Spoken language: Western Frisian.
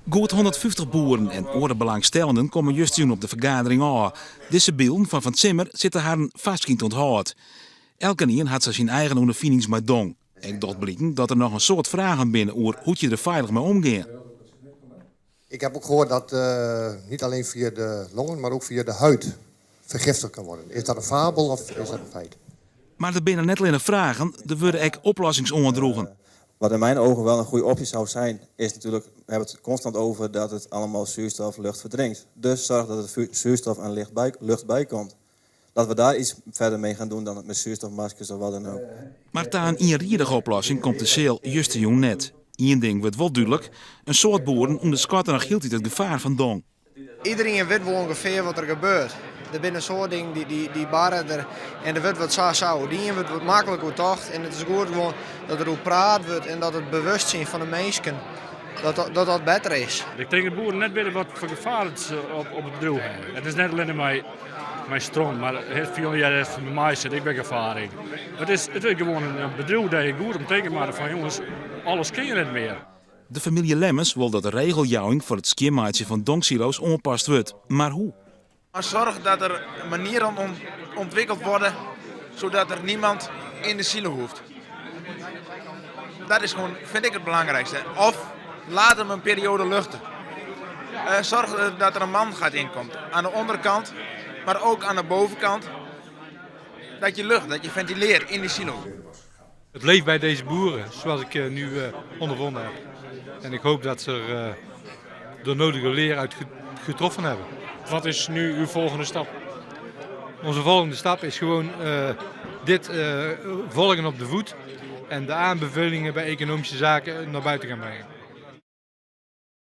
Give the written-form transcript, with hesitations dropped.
Goed 150 boeren en oare belangstellenden komme justerjûn op de fergadering ôf. Dizze bylden fan fan 't simmer sitte harren fask yn 't ûnthâld. Elkenien hat sa syn eigen ûnderfinings mei dong. Ek docht bliken dat der noch in soad fragen binne oer hoe't je der feilich mei omgean. Ik heb ook gehoord dat uh, niet alleen via de longen, maar ook via de huid vergiftigd kan worden. Is dat een fabel of is dat een feit? Mar der binne net allinne fragen, der wurde ek oplossings oandroegen. Wat in mijn ogen wel een goede optie zou zijn, is natuurlijk, we hebben het constant over dat het allemaal zuurstof, lucht verdringt. Dus zorg dat er zuurstof en licht bij, lucht bij komt. Dat we daar iets verder mee gaan doen dan het met zuurstofmaskers of wat dan ook. Mar ta in ienriedige oplossing komt de seal justerjûn net. Ien ding wurdt wol dúdlik, in soad boeren ûnderskatte noch hieltyd it gefaar fan dong. Iedereen wit wol ûngefear wat der gebeurt. Der binne in soad dingen dy't barre der en der wurdt wat sa sa oer dien, wurdt wat maklik oer tocht en it is goed gewoan dat der oer praat wurdt en dat it bewustzijn fan de minsken dat dat, dat better is. Ik tink dat boeren net witte wat foar gefaar it op it bedriuw hawwe. It is net allinne mei stroom, mar it fiel je by my sit ek wer gefaar yn. It is gewoan in bedriuw dêr't je goed om tinke moatte fan jonges, alles kin je net mear. De famylje Lemmens wol dat de regeljouwing foar it skjinmeitsjen fan dongsilo's oanpast wurdt. Mar hoe? Maar zorg dat er manieren ontwikkeld worden zodat er niemand in de silo hoeft. Dat is gewoon, vind ik het belangrijkste. Of laat hem een periode luchten. Zorg dat er een mangat in komt. Aan de onderkant, maar ook aan de bovenkant. Dat je lucht, dat je ventileert in die silo. Het leeft bij deze boeren, zoals ik nu ondervonden heb. En ik hoop dat ze er de nodige leer uit getroffen hebben. Wat is nu uw volgende stap? Onze volgende stap is gewoon dit volgen op de voet en de aanbevelingen bij economische zaken naar buiten gaan brengen.